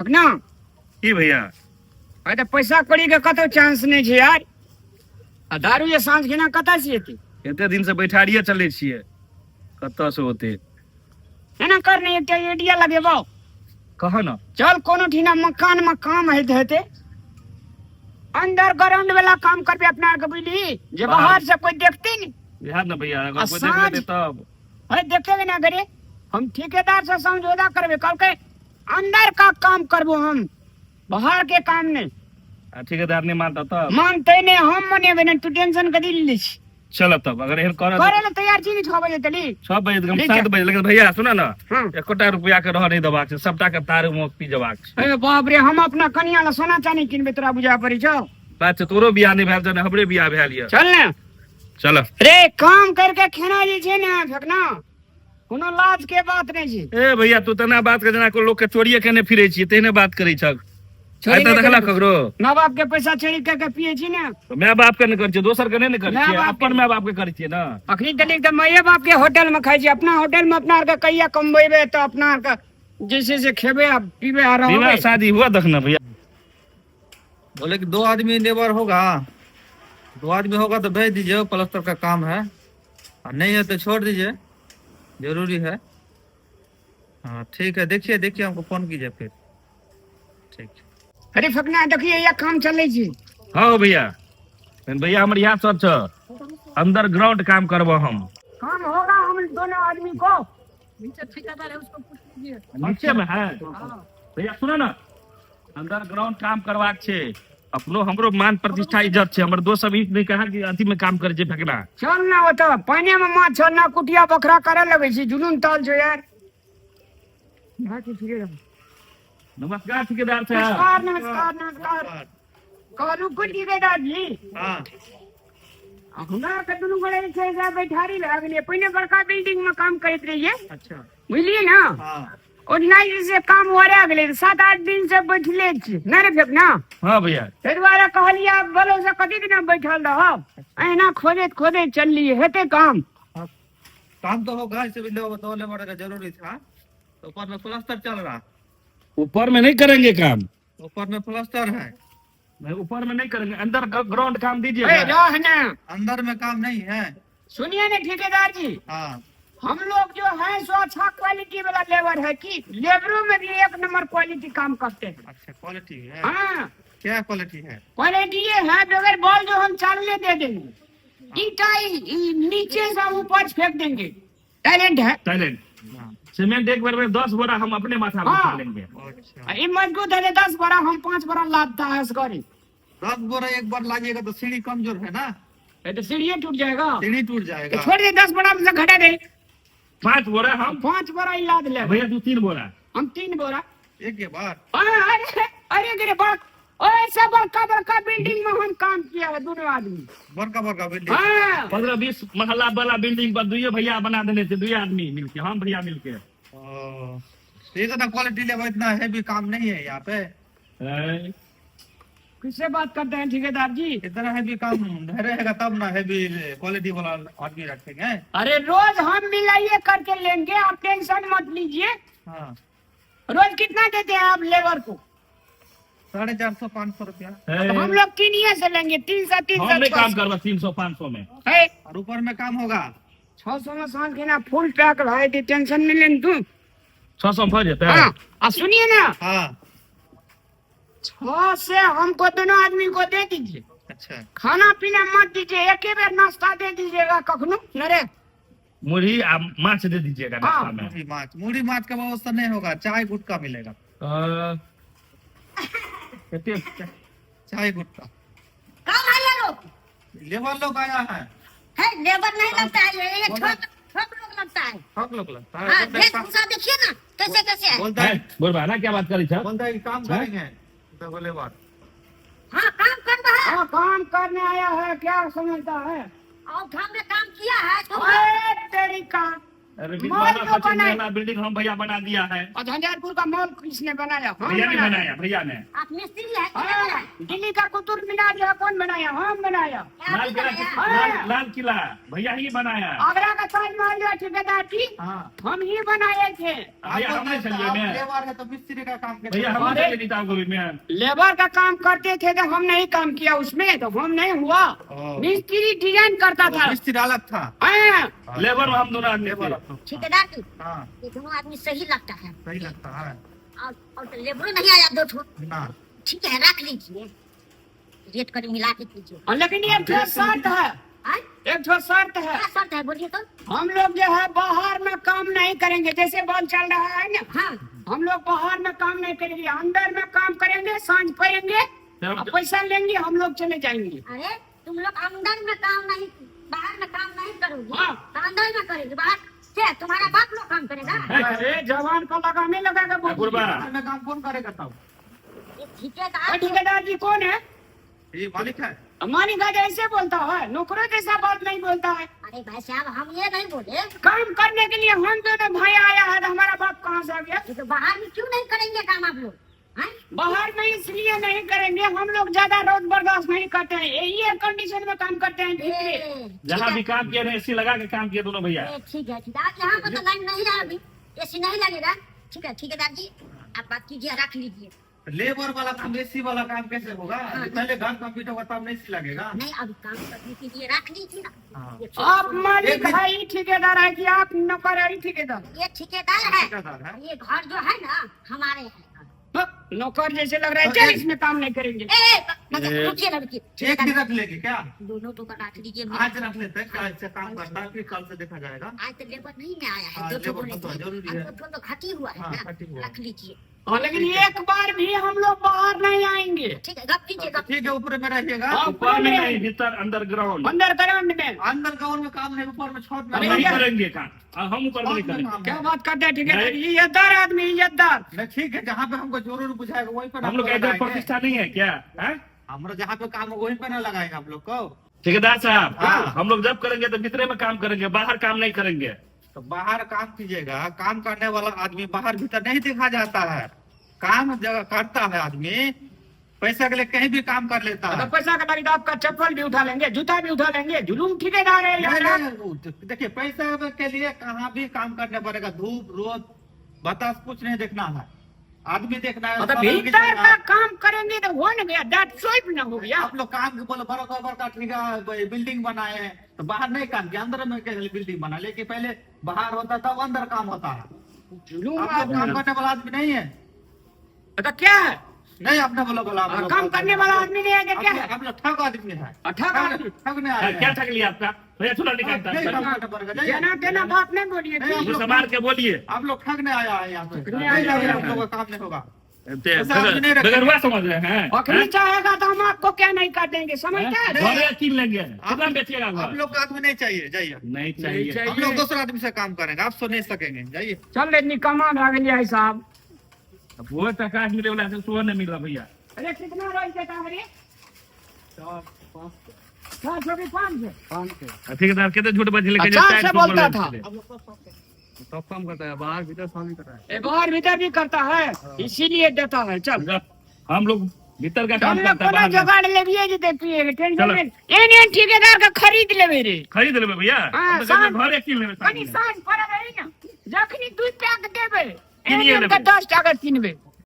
ना। की भैया? अरे तऽ पैसा कौड़ी के कतौ चांस नहि छै यार। आ दारू जे साँझ खिना कतऽ से एतै? एते दिन से बैठारिये चलै छियै, कतऽ से होते? एना कर ने, एकटा आइडिया लगेबौ। कह न। चल कोनो ठीना मकान में काम होइत हेतै, अंदर ग्राउंड वाला काम करबे अपना आरके, बुझली जे बाहर से कोई देखते नहीं। इएह ने भैया, अगर आ कोई देख साँझ लेतै तब? अरे देखेंगे ना करे, हम ठेकेदार से समझौता करबे, कहलकै अंदर का काम करबो हम, बाहर के काम नहीं। आ ठेकेदार नहीं मानता तब? मानते नहीं, हम मनेबे नहीं, तू टेंशन कदी लै छी। चल तब अगर एहन करत करे ला तैयार छी 6 बजे तली? 6 बजे तक हम ठीक 7 छै। बजे, लेकिन भैया सुन न। हाँ। एकोटा रुपया के रह नहीं देबाक छै, सबटा के तार मोक पी जेबाक छै। अरे बाप रे, हम अपना कनिया ला सोना चानी किनबे, तोरा बुझा पड़ी छौ? बात छै, तोरो बियाह नहीं भेल छै ने हमरे बियाह भेल ये। चल ने। चल। रे काम करके खेना जे छै ने फेकना, कोनो लाज के बात नहीं छै। ए भैया, तू तना बात के जेना कोई लोग के चोरिये केने फिरे छी तेहने बात करै छक। चोरी आइ तक नहि देखला करै। ककरो? माँ बाप के पैसा चोरी करके पिए छी ने। तो my बाप के नहि करै छियै, दोसर के नहि ने करै my छियै। बाप के। अपन my बाप के करै छियै ने। अखनी तनिक तऽ माये बाप के होटल में खाइ छी, अपना होटल में अपना आरके कहिया कमबेबै तऽ अपना आरके जे छै से खेबै आ पीबै आ विवाह रहबै। शादी हुआ दखना भैया। बोले कि 2 आदमी लेबर होगा, 2 आदमी होगा तो भेज दीजिए, प्लास्टर का काम है, और नहीं है तो छोड़ दीजिए, जरूरी है। हाँ ठीक है, देखिए देखिए हमको फोन कीजिए फिर। ठीक। अरे फकना देखिए, यह काम चले छी। हाँ भैया, लेकिन भैया हमर यहाँ सब छ अंदर ग्राउंड काम करबो हम। काम होगा हम दोनों आदमी को। नीचे ठेकेदार है, उसको पूछ लीजिए। नीचे में है। भैया सुनो ना, अंदर ग्राउंड काम करबाक छै, अपनो हमरो मान प्रतिष्ठा इज्जत छै, हमर दोस्त सब ई नहि कहा कि अथी में काम करै छै फेकना। चल ना, ओतऽ पानी में माछ चल ना, कुटिया बखरा करे लगै छी, जुनून ताल छौ यार। नमस्कार ठेकेदार साहब। नमस्कार नमस्कार नमस्कार। कहलू कुछ ठेकेदार जी। हाँ। हमरा के दुनू गोटे जे छै से बैठारी भए गेलियै, पहिने बड़का बिल्डिंग में काम करैत रहियै। अच्छा। बुझलियै ना? हाँ। ओना जे से काम ओरा गेलै, 7-8 दिन से बैठले छी नहि रे फेकना। हाँ भैया। ताहि दुआरे कहलियै आब बलो से कते दिना बैठल रहब, अहिना खोजैत खोजैत चललियै, हेतै काम? हाँ, काम तो होगा, इसे भी दो लेबर का जरूरी था, तो ऊपर में प्लास्टर चल रहा। ऊपर में नहीं करेंगे काम। ऊपर में प्लास्टर है। नहीं, ऊपर में नहीं करेंगे, अंदर ग्राउंड काम दीजिए। ए, रह ना। अंदर में काम नहीं है। सुनिए ना ठेकेदार जी। हाँ। हम लोग जो है सो अच्छा क्वालिटी वाला लेबर है कि लेबरों में भी 1 नंबर क्वालिटी काम करते हैं। अच्छा क्वालिटी है। हाँ। क्या क्वालिटी है? क्वालिटी ये है, बगैर बॉल जो हम चालने दे देंगे, ईटा नीचे से ऊपर फेंक देंगे, टैलेंट है। टैलेंट। हाँ। सीमेंट एक बार में 10 बोरा हम अपने माथा पर हाँ। उठा लेंगे। अच्छा। ये मजबूत है, 10 बोरा हम 5 बोरा लादता है इसको। 10 बोरा एक बार लाइएगा तो सीढ़ी कमजोर है ना, ये तो सीढ़ी टूट जाएगा। सीढ़ी टूट जाएगा। तो छोड़ दे, 10 बोरा में से घटा दे। 5 बोरा हम। 5 बोरा ही लाद ले भैया, तू 3 बोरा। हम 3 बोरा। एक के बाद। अरे अरे अरे बड़ा, ऐसा बड़का बड़का बिल्डिंग में हम काम किया है दोनों आदमी। बड़का बड़का बिल्डिंग। हाँ। 15-20 महला वाला बिल्डिंग पर दुइये भैया बना देने थे, दुइये आदमी मिलके, हम भैया मिलके। ओ, इतना क्वालिटी लेवल इतना हैवी काम नहीं है यहाँ पे। ए? किससे बात करते हैं ठेकेदार जी? इतना हैवी काम रहेगा तब ना हैवी क्वालिटी वाला आदमी रखेंगे। अरे रोज हम मिलाइए करके लेंगे, आप टेंशन मत लीजिए। हाँ। रोज कितना देते हैं आप लेबर को? 450-500 रुपया। ए। तो हम लोग 3 से लेंगे, 300, 300। हम नहीं काम 600। करवा 300-500 में। है। और ऊपर में काम होगा। 600 में सांझ के ना फुल पैक भाई, टेंशन नहीं लेने तू। 600 में हो जाता है। हाँ, और सुनिए ना। हाँ। 6 से हमको दोनों आदमी को दे दीजिए। अच्छा। खाना पीना मत दीजिए, एक ही बार नाश्ता दे दीजिएगा कखनो नरे। मुरही आ माछ दे दीजिएगा नाश्ता हाँ। में। मुरही माछ, मुरही माछ का व्यवस्था नहीं होगा, चाय गुटका मिलेगा। चाय गुटका। कौन है ये लोग? लेबर लोग आया है। है लेबर नहीं लगता है ये बोला। ठग लोग लगता है। ठग लोग लगता है। हाँ, बोलता है वेशभूषा देखिए ना कैसे कैसे है। बोलता है, बोल ना क्या बात करी था? बोलता है कि काम करेंगे तो लेबर। हाँ काम कर रहा है। हाँ काम करने आया है, क्या समझता है? और घर में काम किया है तो अरे तेरी काम। अरे मॉल बारह जो पच्चीस बनाए। वाला बिल्डिंग हम भैया बना दिया है। और झंझारपुर का मॉल किसने बनाया? हम भैया ने बनाया। बनाया, भैया ने। आप मिस्त्री है कि लेबर हाँ, है? दिल्ली का कुतुब मीनार जो है कौन बनाया? हम बनाया। आप लाल ही किला बनाया? लाल, लाल किला भैया ही बनाया। आगरा का ताजमहल जो है ठेकेदार जी हाँ हम ही बनाए थे। भैया आप हम नहीं बोलते चलिए हैं, मैं आप लेबर है तो मिस्त्री का काम कैसे भैया हम अरे। चलिए नीता गोभी में। लेबर का काम करते थे तो हम नहीं काम किया उसमें, तो हम नहीं हुआ। ओ। मिस्त्री डिजाइन करता था। मिस्त्री अलग था। हाँ, लेबर में हम दोनों आदमी लेबर थे। आप लोग। ठेकेदार जी, हाँ ये दोनों आदमी सही लगता है। सही लगता है। और तो लेबर नहीं आया दो ठो। ना। ठीक है, रख लीजिए, रेट कर मिला के कीजिए। और लेकिन एक ठो शर्त है। हाँ? एक ठो शर्त है। क्या शर्त है, बोलिए तो। हम लोग जो है बाहर में काम नहीं करेंगे, जैसे बॉल चल रहा है ना। हाँ। हम लोग बाहर में काम नहीं करेंगे, अंदर में काम करेंगे, सांझ पड़ेंगे और पैसा लेंगे, हम लोग चले जाएंगे। अरे तुम लोग अंदर में काम नहीं, बाहर में काम नहीं करोगे। हाँ। तो अंदर में करेंगे, बाहर से तुम्हारा बाप लोग काम करेगा। अरे जवान को लगाने लगाएगा बोल। ठाकुरबा। घर में काम कौन करेगा तब? ये ठेकेदार और ठेकेदार जी कौन है? ये मालिक है। मालिक आज ऐसे बोलता है, नौकरों जैसा बात नहीं बोलता है। अरे भाई साहब, हम ये नहीं बोले। काम करने के लिए हम दोनों भाई आया है, तो हमारा बाप कहाँ से आ गया? ये तो बाहर में क्यों नहीं करेंगे काम आप लोग? हाँ? बाहर में इसलिए नहीं करेंगे, हम लोग ज्यादा रोज बर्दाश्त नहीं करते हैं, यही एयर कंडीशन में काम करते हैं भीतरी। ए, जहाँ ठीक भी है। काम किए रहे एसी लगा के काम किए दोनों भैया। ए, ठीक है, ठीक है। आप यहाँ पर तो लाइन नहीं है, अभी एसी नहीं लगेगा। ठीक है ठेकेदार जी, आप बात कीजिए, रख लीजिए। लेबर वाला काम एसी वाला काम कैसे होगा? पहले घर कंप्लीट होगा तब एसी लगेगा। नहीं, अभी काम करने के लिए रख लीजिए ना। हाँ। ये आप मालिक एक है ही ठेकेदार है कि आप नौकर है ही ठेकेदार? ये ठेकेदार है। ठेकेदार है। ये घर जो है ना हमारे है। हाँ, नौकर जैसे लग रहा है। तो चल एक- इसमें काम नहीं करेंगे। ए, ए, मतलब रुकिए ना, रुकिए। एक दिन रख लेंगे क्या? दोनों तो रख लीजिए। आज रख लेते हैं, कल से काम करता है, फिर कल से देखा जाएगा। आज तो लेबर नहीं में आया है। हाँ, दो ठो लेबर बोले तो थे। जरूरी अब है। दो ठो तो घटी हुआ है हाँ, ना, घटी हुआ है। रख लीजिए। हाँ, लेकिन एक बार भी हम लोग बाहर नहीं आएंगे। ठीक है, गप कीजिए, गप। ठीक है, ऊपर में रहिएगा। हाँ, ऊपर में नहीं, भीतर अंडरग्राउंड। अंदर ग्राउंड में। अंदर गाँव में काम नहीं, ऊपर में छत में। हम नहीं करेंगे काम, हाँ, हम ऊपर में नहीं छत में करेंगे। काम क्या है। बात करते हैं ठेकेदार, नहीं। इज्जतदार आदमी, इज्जतदार। नहीं ठीक है, जहाँ पे हमको जरूर बुझाएगा वहीं पर हम लोग आपको इधर लगाएंगे। प्रतिष्ठा नहीं है क्या? हाँ? हम लोग जहाँ पे काम होगा वहीं पे ना लगाएंगे आप लोग को। ठेकेदार साहब, हाँ। हम लोग जब करेंगे तो भीतरे में काम करेंगे, बाहर काम नहीं करेंगे। तो बाहर काम कीजिएगा, काम करने वाला आदमी बाहर भीतर नहीं देखा जाता है। काम जगह करता है आदमी, पैसा के लिए कहीं भी काम कर लेता तो है। पैसा का लगे तो आपका चप्पल भी उठा लेंगे, जूता भी उठा लेंगे। जुलूम ठेकेदार है नहीं, यार। नहीं, देखिए पैसा के लिए कहाँ भी काम करने पड़ेगा। धूप रोज बतास कुछ नहीं देखना है, आदमी देखना है। तो सामान भीतर देखना का है। काम करेंगे तो हो न गया, दांत स्वीप न हो गया। आप लोग काम के बोलो, बड़ा बड़का ठेका बिल्डिंग बनाए हैं तो बाहर नहीं काम किया, अंदर में कैसे बिल्डिंग बना? लेकिन पहले बाहर होता था, अंदर काम होता है। जुलूम आप लोग आदमी। काम करने वाला आदमी नहीं है। तो क्या है? नहीं, आपने बोला बोला आप लोग- काम करने वाला आदमी नहीं है तो क्या आप है? लोग- आप लोग ठग आदमी है। और ठग आदमी। ठगने आए हाँ, हैं। क्या ठग लिया आपका भैया? थोड़ा निकालता नहीं, है। काम करना पड़ेगा, जाइए। जना तेना बात नहीं बोलिए। नहीं, आप लोग- संभाल के बोलिए। आप लोग ठगने आया है यहाँ पे। ठगने नहीं, आया है। आप लोगों का काम नहीं होगा। ऐसा आदमी नहीं रखेंगे। बगरुआ समझ रहे हैं। बकरी चाहेगा तो हम आपको क्या नहीं कर देंगे, समझते हैं? घर कीन लेंगे, कितना बेचिएगा आप घर? लोग का आदमी नहीं चाहिए, जाइए। नहीं चाहिए। चाहिए। आप लोग दूसरा आदमी से काम करेंगे, आप सो नहीं सकेंगे, जाइए। चल रे, निकम्मा भाग लिया है साहब। अब वो टका मिले वाला से सो नहीं मिला भैया। अरे कितना रोज देता है रे? 400 के 500। ठेकेदार कहते झूठ बज लेके अच्छा से बोलता था। सब काम करता है, बाहर भीतर सब ही करता है। ए, बाहर भीतर भी करता है, इसीलिए देता है। चल हम लोग भीतर का काम हम लोग करता है, कोनो बाहर का। जुगाड़ लेबिए जे देखिए टेंशन चलो। नहीं। एन एन ठेकेदार का खरीद लेबे रे। खरीद लेबे भैया। हाँ, हम तो कहते साँझ- घरे कीन लेबे साँझ कनी में। साँझ पड़े रही ना, जखनी 2 पैक देबे किनिए एन एन का लेबै। 10 टाका किनबे।